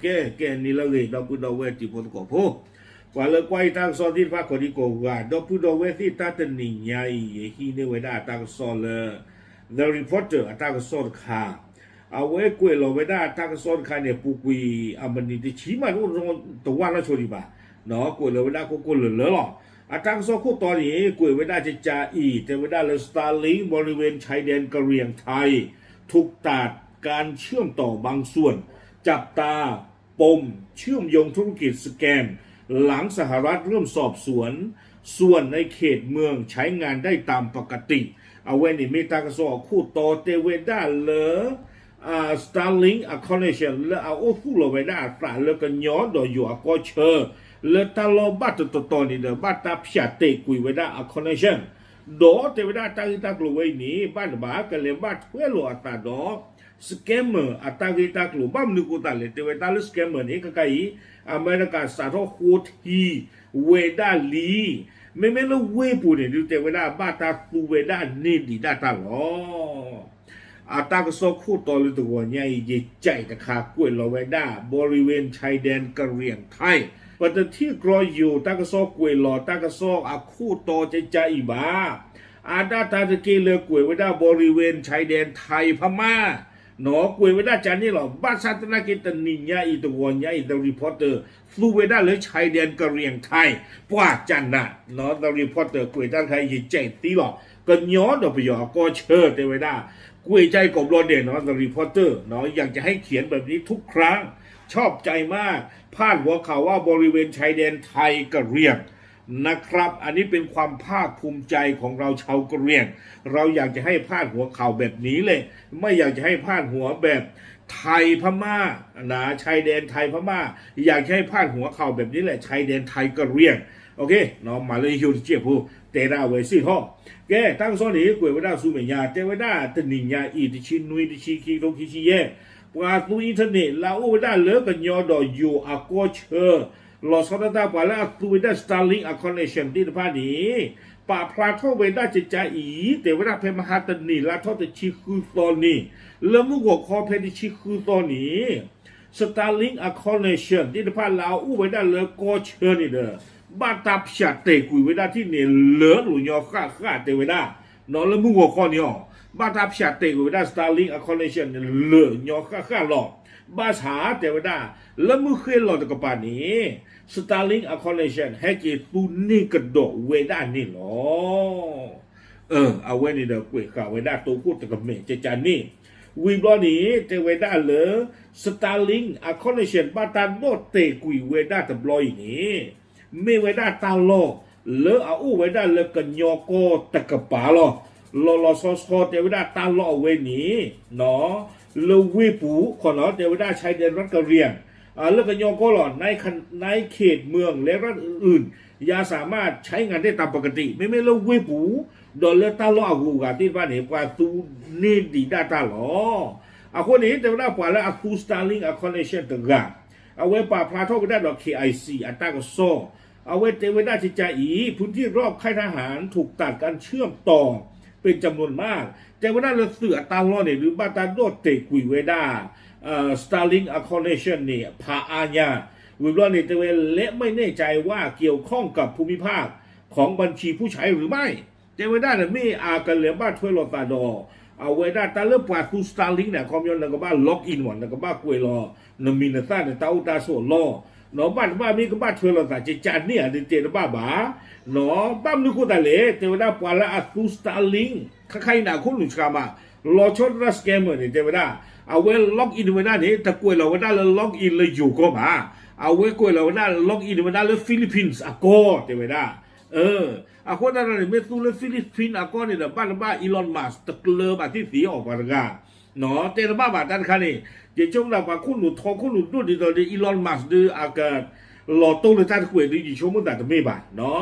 ကဲ ကဲ နံၤလၢအဂ့ၤ ဒီပုၢ်ဒီဝဲၢ်တံၤဖိသကိးဖိ, ပှၤလၢကွၢ်ယတၢ်ကစီၣ်သ့ၣ်တဖၣ်ကိးဒံကိးဂၤ ဒီပုၢ်ဒီဝဲၢ်သ့ၣ် တၢ်တနံၤညါအံၤ ယဟံးန့ၢ်ဝဲဒၣ်အတၢ်ကစီၣ်လၢ The Reporter အတၢ်ကစီၣ်တခါ, အဝဲကွဲးလီၤဝဲဒၣ်အတၢ်ကစီၣ်တခါန့ၣ် ပူၤကွံာ်အမံးနံးတဆံမး တအိၣ်တဝၢ်နီၢ်ဆိဒံးဘၣ်, ကွဲးလီၤဝဲဒၣ်ကိၢ်ကိၢ်လၢၤလၢၤလီၤ. အတၢ်ကစီၣ်ခိၣ်တီန့ၣ် ကွဲးဝဲဒၣ်ကကါအံၤ တဲဝဲဒၣ်လၢ Starlink บริเวณชายแดนกะเหรี่ยงไทย ถูกตัดการเชื่อมต่อบางส่วน จับตาปมเชื่อมโยงธุรกิจสแกม หลังสหรัฐเริ่มสอบสวน ส่วนในเขตเมืองใช้งานได้ตามปกติ အဝဲန့ၣ်မ့ၢ်တၢ်ကစီၣ်အခိၣ်တီတဲဝဲဒၣ်လၢ Starlink အ connection လၢအအိၣ်သူၣ်လီၤဝဲဒၣ်အသးလၢကညီဒီးယိၤအကီၢ်ဆၢ လၢတၢ်လီၢ်ဘၣ်တတီၤတီၤန့ၣ်ဒီး ဘၣ်တၢ်ဖၠးတဲာ်ကွံာ်ဝဲဒၣ်အ connection ဒီးတဲဝဲဒၣ်တၢ်ဂ့ၢ်တၢ်ကျိၤဝဲအံၤန့ၣ် ဘၣ်တဘၣ် ကလဲၤဘၣ်ထွဲလိာ်အသးဒီး scammer အတၢ်ဂ့ၢ်တၢ်ကျိၤ ဘၣ်မနုၤအဃိသတးလဲၣ် တဲဝဲတၢ်လၢ scammer န့ၣ် ခဲခါအံၤ အမဲရကၤစးထီၣ်ဃိထံဝဲဒၣ်လံ မ့မ့ၢ်လၢဝ့ၢ်ပူၤန့ၣ် ဒုးတဲဝဲဒၣ်ဘၣ်တၢ်သူဝဲဒၣ်န့ၢ်ဒံးဒၣ်တၢ်လီၤ. အတၢ်ကစီၣ်ခိၣ်တီလၢတဂီၤညါအံၤ ယကါအံၤတခါကွဲးလီၤဝဲဒၣ် บริเวณชายแดนกะเหรี่ยงไทย ပတထံၣ်ကြီယိၤ တၢ်ကစီၣ်ကွဲးလီၤ တၢ်ကစီၣ်အခိၣ်တီကကါအံၤဘၣ်. အါဒၣ်တၢ်တက့ၢ်လၢကွဲးဝဲဒၣ် บริเวณชายแดนไทยพม่า ကွဲးဝဲဒၣ်ကန့ၣ်လီၤ. ဘၣ်ဆၣ်သနာ်က့ တနံၤညါအံၤ တဂီၤညါအံၤ The Reporter သူဝဲဒၣ်လၢ ชายแดนกะเหรี่ยงไทย ပှၤကနး The Reporter ကွဲးတၢ်တခါ ယကါအံၤသံလီၤ. ကညီဒီးပယီၤအကီၢ်ဆၢတဲဝဲဒၣ် ကွဲးကါအံၤကိးဘျီဒဲးနီၤ The Reporter อยากจะให้เขียนแบบนี้ทุกครั้ง ชอบใจมาก พาดหัวข่าวว่าบริเวณชายแดนไทยกะเหรี่ยง นะครับ อันนี้เป็นความภาคภูมิใจของเราชาวกะเหรี่ยง เราอยากจะให้พาดหัวข่าวแบบนี้เลย ไม่อยากจะให้พาดหัวแบบไทยพม่านะ ชายแดนไทยพม่า อยากจะให้พาดหัวข่าวแบบนี้แหละ ชายแดนไทยกะเหรี่ยง โอเค မၤလၢယိၤတစဲးဖိ တဲဒၣ်ဝဲစ့ၢ်ကီး ကဲ တၢ်ကစီၣ်န့ၣ် ကွဲးဝဲဒၣ်ဆူမဲာ်ညါ တဲဝဲဒၣ်တနံၤညါအံၤ တဆံနွံ တဆံခံ ခံကထိခံဆံယဲၢ် ပှၤသူ internet လၢအအိၣ်ဝဲဒၣ်လၢကညီဒီးယိၤအကီၢ်ဆၢ လီၤဆီဒၣ်တၢ်ပှၤလၢအသူဝဲဒၣ် Starlink အ connection သ့ၣ်တဖၣ်န့ၣ် ပာ်ဖျါထီၣ်ဝဲဒၣ်ကကါအံၤ တဲဝဲဒၣ်ဖဲမဟါတနံၤ လါထီၣ်တဆံဃုသီန့ၣ် လၢမုၢ်ဂီၤခီဖဲတဆံဃုသီန့ၣ် Starlink အ connection သ့ၣ်တဖၣ်လၢအအိၣ်ဝဲဒၣ်လၢကီၢ်ဆၢန့ၣ်ဒီး ဘၣ်တၢ်ဖၠးတဲာ်ကွံာ်ဝဲဒၣ်ထံၣ်န့ၣ် လၢာ်လိာ်ညီဃၣ်ဃၣ်တဲဝဲဒၣ် လၢမုၢ်ဂီၤခီန့ၣ်အီၤ ဘၣ်တၢ်ဖၠးတဲာ်ကွံာ်ဝဲဒၣ် Starlink အ connection န့ၣ် လၢာ်ညီဃၣ်ဃၣ်လီၤ. ဘၣ်ဆၣ်တဲဝဲဒၣ် လၢမုၢ်ဃ့လီၤတကပၤန့ၣ် Starlink အ connection ဟဲက့ၤသူန့ၢ်ကဒီးဝဲဒၣ်န့ၣ်လီၤ. အဝဲန့ၣ်ဒီးကွဲးဃာ်ဝဲဒၣ်တိခိၣ်တကမဲာ်ကကါန့ၣ် ဝံၤဘျီန့ၣ် တဲဝဲဒၣ်လၢ Starlink အ connection ဘၣ်တၢ်ဒီၣ်တဲာ်ကွံာ်ဝဲဒၣ်တဘျီအံၤန့ၣ် မ့ၢ်ဝဲဒၣ်တၢ်လီၢ်လၢအအိၣ်ဝဲဒၣ်လၢကညီကီၢ်တကပၤလီၤ. လီၤလီၤဆီဆီတဲဝဲဒၣ်တၢ်လီၢ်အဝဲန့ၣ် လၢဝ့ၢ်ပူၤ ခီနီၤ တဲဝဲဒၣ် ชายแดนรัฐกะเหรี่ยง လၢကညီကီၢ်လီၤ ในเขตเมืองและรัฐอื่น ยังสามารถใช้งานได้ตามปกติ မ့မ့ၢ်လၢဝ့ၢ်ပူၤ ဒီးလၢတၢ်လီၢ်အဂုၤအဂၤသ့ၣ်တဖၣ်န့ၣ် ပှၤသူန့ၢ်ဒံးဒၣ်တၢ်လီၤ. အဃိန့ၣ် တဲဝဲဒၣ်ပှၤလၢအသူ Starlink အ connection တဂၤ အဝဲပာ်ဖျါထီၣ်ဝဲဒၣ်ဒီး KIC အတၢ်ကစီၣ် အဝဲတဲဝဲဒၣ်ကကါအံၤ พื้นที่รอบค่ายทหารถูกตัดการเชื่อมต่อเป็นจำนวนมาก တဲဝဲဒၣ်လၢသုးအတၢ်လီၢ်န့ၣ် ဒုးဘၣ်တၢ်ဒီၣ်တဲာ်ကွံာ်ဝဲဒၣ် Starlink အ connection န့ၣ် ဖးအါညါ ဝံၤဘျီန့ၣ် တဲဝဲ และไม่แน่ใจว่าเกี่ยวข้องกับภูมิภาคของบัญชีผู้ใช้หรือไม่ တဲဝဲဒၣ်န့ၣ် မ့ၢ်အကလဲၤဘၣ်ထွဲလိာ်သးဒီး အဝဲဒၣ်တၢ်လၢပှၤသူ Starlink န့ၣ် အခီပညီ နကဘၣ် log in မး နကဘၣ်ကွဲးလီၤ နမံၤနသၣ်န့ၣ် တၢ်အိၣ်တၢ်ဆိးအလီၢ် နီၤ ဘၣ်တဘၣ်မ့ၢ်ကဘၣ်ထွဲလိာ်သးကကါန့ၣ် အဒုးတဲတဘၣ်ဘၣ် နီၤ ဘၣ်မနုၤဃိသတးလဲၣ် တဲဝဲဒၣ်ပှၤလၢအသူ Starlink ခဲခါအံၤန့ၣ် အခိၣ်နူာ်ဆှါမး လီၤဆီဒၣ်တၢ် scammer န့ၣ် တဲဝဲဒၣ် အဝဲ log in ဝဲဒၣ်န့ၣ် တကွဲးလီၤဝဲဒၣ်လၢ log in လၢယိၤကီၢ်ဘၣ် အဝဲကွဲးလီၤဝဲဒၣ် log in ဝဲဒၣ်လၢ Philippines အကီၢ် တဲဝဲဒၣ် အဃိသတးဒီးန့ၣ် မ့ၢ်သူလၢ Philippines အကီၢ်န့ၣ်ဒီး ဘၣ်တဘၣ် Elon Musk တကျၢၤဘၣ်သ့ၣ်သ့ၣ်အီၤပှၤတဂၤ တဲတဘၣ်ဘၣ်တၢ်တခါန့ၣ် ယဆိကမိၣ်ပှၤခိၣ်နူာ်ထီခိၣ်နူာ်ဒိၣ်ဒ်သိးဒီး Elon Musk ဒီး အက လီၤတိၢ်လၢတၢ်တကွဲးဒီး ယဆိကမိၣ်သးတမ့ၢ်ဘၣ်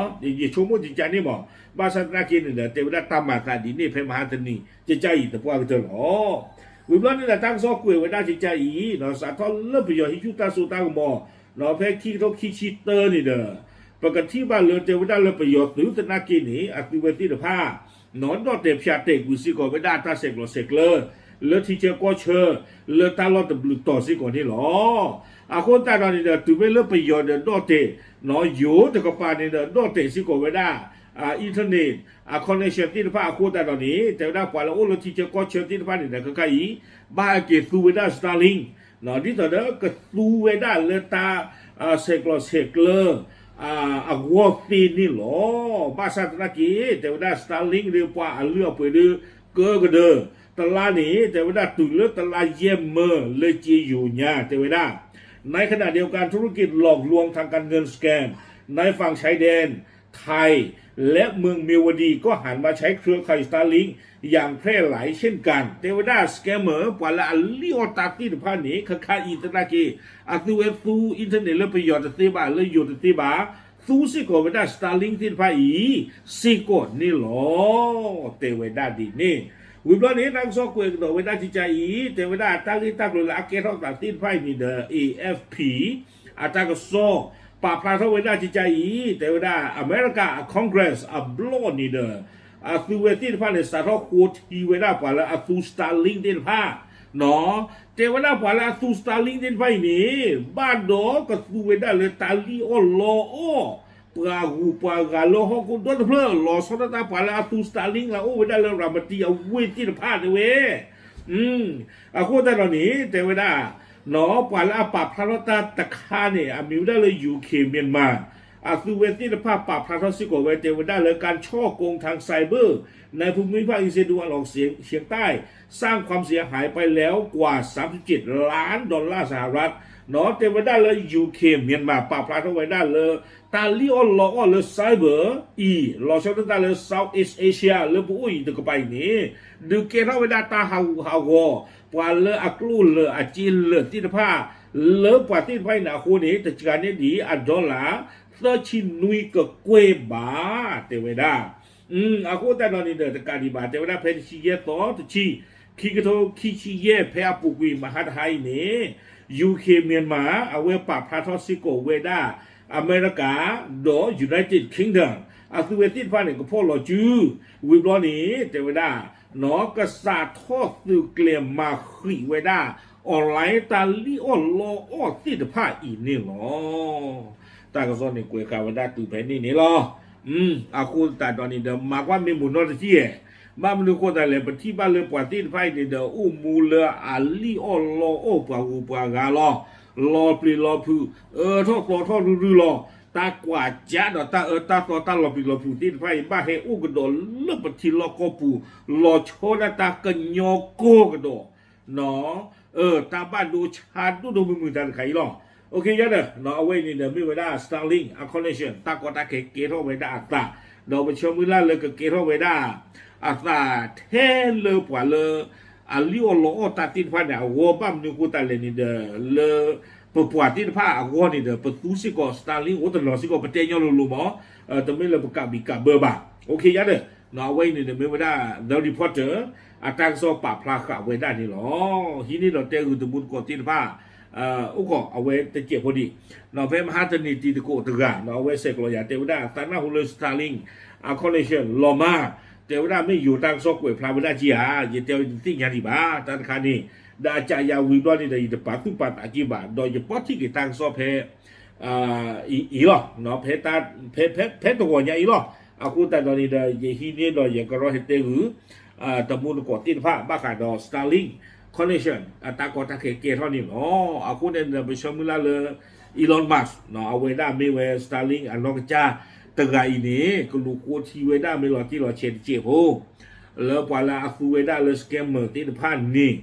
ယဆိကမိၣ်ကကါန့ၣ်မး ဘၣ်ဆၣ်သနာ်က့န့ၣ်ဒီး တဲဝဲဒၣ်တၢ်မၤသးဒ်န့ၣ်ဖဲမဟါတနံၤ ကကါအံၤသပှၢ်ကတၢၢ်လီၤ. ဝံၤဘျီန့ၣ်ဒီး တၢ်ကစီၣ်ကွဲးဝဲဒၣ်ကကါအံၤ စးထီၣ်လၢပယီၤဟံးဆူၣ်တၢ်စိတၢ်ကမီၤ ဖဲခံကထိခံဆံတၢန့ၣ်ဒီး ပကထံၣ်ဘၣ်လၢတဲဝဲဒၣ်လၢပယီၤသုးသနာ်က့န့ၣ် အသုးဝဲသ့ၣ်တဖၣ် ဒီၣ်တဲာ်ဖၠးတဲာ်ကွံာ်စ့ၢ်ကီးဝဲဒၣ်တၢ်ဆဲးကျိးဆဲးကျၢ လၢထံဆၢကီၢ်ဆၢ လၢတၢ်လီၢ်တဘျုးတီၤစ့ၢ်ကီးန့ၣ်လီၤ. အဃိသတးဒီးန့ၣ်ဒီး တုၤမ့ၢ်လၢပယီၤဒီးဒီၣ်တဲာ် ယိၤတကပၤန့ၣ်ဒီး ဒီၣ်တဲာ်စ့ၢ်ကီးဝဲဒၣ် internet connection သ့ၣ်တဖၣ်အဃိသတးဒီးန့ၣ် တဲဝဲဒၣ်ပှၤလၢအအိၣ်လၢထံဆၢကီၢ်ဆၢသ့ၣ်တဖၣ်န့ၣ်ဒီး ခဲခါအံၤ ဘၣ်ဟဲက့ၤသူဝဲဒၣ် Starlink ဒ်သိးဒီးကသူဝဲဒၣ်လၢတၢ် ဆဲးကျိးဆဲးကျၢ အဂီၢ်သ့န့ၣ်လီၤ. ဘၣ်ဆၣ်သနာ်က့ တဲဝဲဒၣ် Starlink ဒီးပှၤအလုၢ်အပှ့ၤဒီး ကၢကဒၢ တလါန့ၣ် တဲဝဲဒၣ်တုၤလၢတလါယဲၢ်မၢလၢက့ယိၤညါ တဲဝဲဒၣ် ในขณะเดียวกัน ธุรกิจหลอกลวงทางการเงิน สแกม ในฝั่งชายแดนไทย และเมืองเมียวดีก็หันมาใช้เครือข่าย Starlink อย่างแพร่หลายเช่นกัน တဲဝဲဒၣ် scammer ပှၤလၢအလံၣ်အီၣ်တၢ်သ့ၣ်တဖၣ်န့ၣ် ခဲခါအံၤသနာ်က့ အသုဝဲသူ internet လၢပယီၤတသ့ဘၣ် လၢယိၤတသ့ဘၣ် သူစ့ၢ်ကီးဝဲဒၣ် Starlink သ့ၣ်တဖၣ်အံၤ စ့ၢ်ကီးန့ၣ်လီၤ. တဲဝဲဒၣ်ဒ်န့ၣ် ဝံၤဘျီန့ၣ် တၢ်ကစီၣ်ကွဲးကဒီးဝဲဒၣ်ကကါအံၤ တဲဝဲဒၣ်တၢ်ဂ့ၢ်တၢ်ကျိၤလၢအကဲထီၣ်သးသ့ၣ်တဖၣ်အံၤန့ၣ်ဒီး A F P အတၢ်ကစီၣ် ပာ်ဖျါထီၣ်ဝဲဒၣ်ကကါအံၤ တဲဝဲဒၣ် အမဲရကၤအ Congress အဘျီၣ်န့ၣ်ဒီး အသုဝဲသ့ၣ်တဖၣ်န့ၣ် စးထီၣ်ဃိထံဝဲဒၣ်ပှၤလၢအသူ Starlink သ့ၣ်တဖၣ် တဲဝဲဒၣ်ပှၤလၢအသူ Starlink သ့ၣ်တဖၣ်အံၤန့ၣ် ဘၣ်ဒီးကသူဝဲဒၣ်လၢတၢ်လံၣ်အီၣ်လီအီၣ် ပှၤဂုၤပှၤဂၤလၢဟီၣ်ခိၣ်ဒီတဖျၢၣ် လီၤဆီဒၣ်တၢ်ပှၤလၢအသူ Starlink လၢအအိၣ်ဝဲဒၣ်လၢရၤမတံအဝ့ၢ်သ့ၣ်တဖၣ်တဲဝဲ အဃိသတးဒီးန့ၣ် တဲဝဲဒၣ် ပှၤလၢအပာ်ဖျါထီၣ်တၢ်တခါန့ၣ် အမံၤဝဲဒၣ်လၢ U K Myanmar အသုဝဲသ့ၣ်တဖၣ်ပာ်ဖျါထီၣ်စ့ၢ်ကီးဝဲ တဲဝဲဒၣ်လၢ การฉ้อโกงทางไซเบอร์ ในภูมิภาคเอเชียตะวันออกเฉียงใต้ สร้างความเสียหายไปแล้วกว่า สามสิบเจ็ดล้านดอลลาร์สหรัฐ တဲဝဲဒၣ်လၢ U K Myanmar ပာ်ဖျါထီၣ်ဝဲဒၣ်လၢ တၢ်လံၣ်အီၣ်လီအီၣ်လၢ cyber အံၤ လီၤဆီဒၣ်တၢ်လၢ Southeast Asia လၢပအိၣ်အံၤတကပၤအံၤန့ၣ် ဒုးကဲထီၣ်ဝဲဒၣ်တၢ်ဟးဂူာ်ဟးဂီၤ ပှၤလၢအကျိၣ်လၢာ်အစ့လၢာ်သ့ၣ်တဖၣ် လၢပှၤသ့ၣ်တဖၣ်အံၤန့ၣ်အဃိန့ၣ် တစှၤန့ၢ်ဒံးအ dollar သၢဆံနွံကကွဲၢ်ဘး တဲဝဲဒၣ် အဃိသတးဒီးန့ၣ်ဒီး တကးဒံးဘၣ် တဲဝဲဒၣ်ဖဲတဆံယဲၢ်သီတဆံ ခံကထိခံဆံယဲၢ် ဖဲအပူၤကွံာ်မဟါတဟါအံၤန့ၣ် U K Myanmar အဝဲပာ်ဖျါထီၣ်စ့ၢ်ကီးဝဲဒၣ် အမဲရကၤ ဒီး United Kingdom အသုဝဲသ့ၣ်တဖၣ်န့ၣ် ကဖီၣ်လီၤစု ဝံၤဘျီန့ၣ် တဲဝဲဒၣ် ကစးထီၣ်သုးကျဲၤမၤဃံးဝဲဒၣ် online တၢ်လံၣ်အီၣ်လီအီၣ်သ့ၣ်တဖၣ်အံၤန့ၣ်လီၤ. တၢ်ကစီၣ်န့ၣ်ကွဲးဃာ်ဝဲဒၣ်တုၤဖဲန့ၣ်န့ၣ်လီၤ. အဃိသတးဒီးန့ၣ်ဒီး မၤကွၢ်မ့ၢ်မုာ်နီတထံၣ်ဧါ, ဘၣ်မနုၤအဃိသတးလဲၣ် ပထံၣ်ဘၣ်လၢပှၤသ့ၣ်တဖၣ်အံၤန့ၣ်ဒီး အိၣ်မူလၢအလံၣ်အီၣ်လီအီၣ်ပှၤဂုၤပှၤဂၤလီၤ. လီၤပျံၤလီၤဖုး အၢထီၣ်သီထီၣ်ရုၢ်ရုၢ်လီၤ. တၢ်ကွၢ်ကၠးဒီးတၢ်အၢတၢ်သီတၢ်လီၤပျံၤလီၤဖုးသ့ၣ်တဖၣ်အံၤ ဘၣ်ဟဲအိၣ်ကဒီးလၢပထံလီၢ်ကီၢ်ပူၤ လီၤဆီဒၣ်တၢ်ကညီကီၢ်ကဒီး တၢ်ဘၣ်ဒိဆါဒိၣ်ဒိၣ်မုၢ်မုၢ်တၢ်တခါအံၤလီၤ. အဝဲအံၤန့ၣ်ဒီး မ့ၢ်ဝဲဒၣ် Starlink အ connection တၢ်ကီတၢ်ခဲကဲထီၣ်ဝဲဒၣ်အသး, ဒီးပဆၢမုၢ်လၢ်လၢကကဲထီၣ်ဝဲဒၣ်အသးထဲလၢပှၤလၢ အလံၣ်အီၣ်လီအီၣ်တၢ်သ့ၣ်တဖၣ်န့ၣ် အဂီၢ်ဘၣ်မနုၤအဃိသတးလဲၣ်န့ၣ်ဒီး လၢပပှၤသ့ၣ်တဖၣ်အဂီၢ်န့ၣ်ဒီး ပသူစ့ၢ်ကီး Starlink အိၣ်တနီၤစ့ၢ်ကီး ပတဲညီလိၤလိၤမး, တမ့ၢ်လၢပကးဘံးကးဘၢဘၣ်. အဝဲအံၤန့ၣ်ဒီး မ့ၢ်ဝဲဒၣ် The Reporter အတၢ်ကစီၣ်ပာ်ဖျါဃာ်ဝဲဒၣ်န့ၣ်လီၤ. ဟံးန့ၢ်ဒီးတဲဂုာ်တမူတကိးသ့ၣ်တဖၣ် အိၣ်ကီးအဝဲတစဲးဖိဒံး, ဖဲမဟါတနံၤတံၤသကိးတဂၤ အဝဲဆဲးကျိးယၤတဲဝဲဒၣ် သးနၢ်ဟူလၢ Starlink အ connection လီၤမၢ်, တဲဝဲဒၣ်မ့ၢ်ယိၤတၢ်ကစီၣ်ကွဲးဖျါဝဲဒၣ်က့ဧါ, ယတဲဝဲယတသ့ၣ်ညါဒံးဘၣ် တၢ်တခါန့ၣ်, ဒီးအကးယၤဝံၤဘျီန့ၣ်ဒီး ယတပာ်သူၣ်ပာ်သးက့ဘၣ်, ဒီးယပီၢ်ထံၣ်က့ၤတၢ်ကစီၣ်ဖဲ အံၤလီၤ, ဖဲတဂီၤညါအံၤလီၤ. အဃိသတးဒီးန့ၣ်ဒီး ယဟံးန့ၢ်ဒီးယကရီဟဲတဲဂုာ် တမူတကိးသ့ၣ်တဖၣ် ဘၣ်ဃးဒီး Starlink connection အတၢ်ကီတၢ်ခဲကဲထီၣ်န့ၣ်လီၤ. အဃိန့ၣ်ဒီး ပဆၢမုၢ်လၢ်လၢ Elon Musk အဝဲဒၣ်မ့ၢ်ဝဲ Starlink အနီၢ်ကစၢ်တဂၤအံၤန့ၣ် ကလူၤဃိထံဝဲဒၣ်မ့ၢ်လီၤတံၢ်လီၤဆဲးတစဲးဖိ လၢပှၤလၢအသူဝဲဒၣ်လၢ scammer သ့ၣ်တဖၣ်န့ၣ်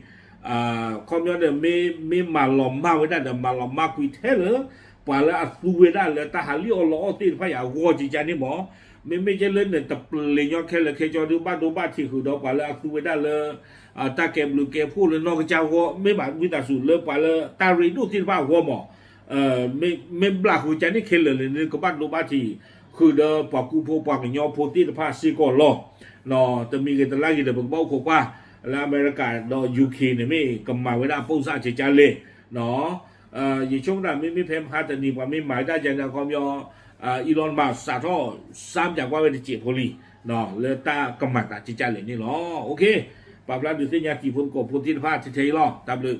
ခီပညီဒီး မ့ၢ်မၤလီၤမၢ်ဝဲဒၣ်ဒီး မၤလီၤမၢ်ကွံာ်ထဲလၢ ပှၤလၢအသူဝဲဒၣ်လၢတၢ်ဟးလံၣ်အီၣ်လီအီၣ်သ့ၣ်တဖၣ်အံၤအဂီၢ်ကကန့ၣ်မး, မ့မ့ၢ်ကဲလၢနတပျ့ၤညီခဲလၢာ်ခဲဆ့ဒီး ဘၣ်ဒိဘၣ်ထံးဃုာ်ဒီးပှၤလၢအသူဝဲဒၣ်လၢ တၢ်ကဲဘျုးကဲဖှိၣ်လၢနီၢ်ကစၢ်အဂီၢ် မ့ၢ်ဘၣ်ဝံသးစူၤလၢပှၤလၢတၢ်ရ့ဒိၣ်သ့ၣ်တဖၣ်အဂီၢ်မး, မ့ၢ်ဘျးဃုာ်ကန့ၣ်ခဲလၢာ်န့ၣ် ကဘၣ်ဒိဘၣ်ထံးဃုာ်ဒီးပှၤကူဖိပှၤကညီဖိသ့ၣ်တဖၣ်စ့ၢ်ကီးလီၤ. တမံၤဂ့ၤတလါဂ့ၤဒီး ပကဘၣ်အိၣ်ခိးကွၢ် လၢအမဲရကၤဒီး UK န့ၣ်မ့ၢ်ကမၤဝဲဒၣ် ပိၣ်စၣ်ကကလဲၣ် ယဆိကမိၣ်သးမ့မ့ၢ်ဖဲမဟါတနံၤ ပှၤမ့ၢ်မၤဝဲဒၣ်ကန့ၣ် အခီပညီ Elon Musk စးထီၣ် စၢ်ပၠးကွၢ်ဝဲတစဲးဖိလံ လၢတၢ်ကမၤသးကကလဲၣ်န့ၣ်လီၤ. ပာ်ဖျါဒုးသ့ၣ်ညါတံၤဖိသကိးဖိသ့ၣ်တဖၣ်ထဲထဲအံၤလီၤ. တၢ်ဘျုး.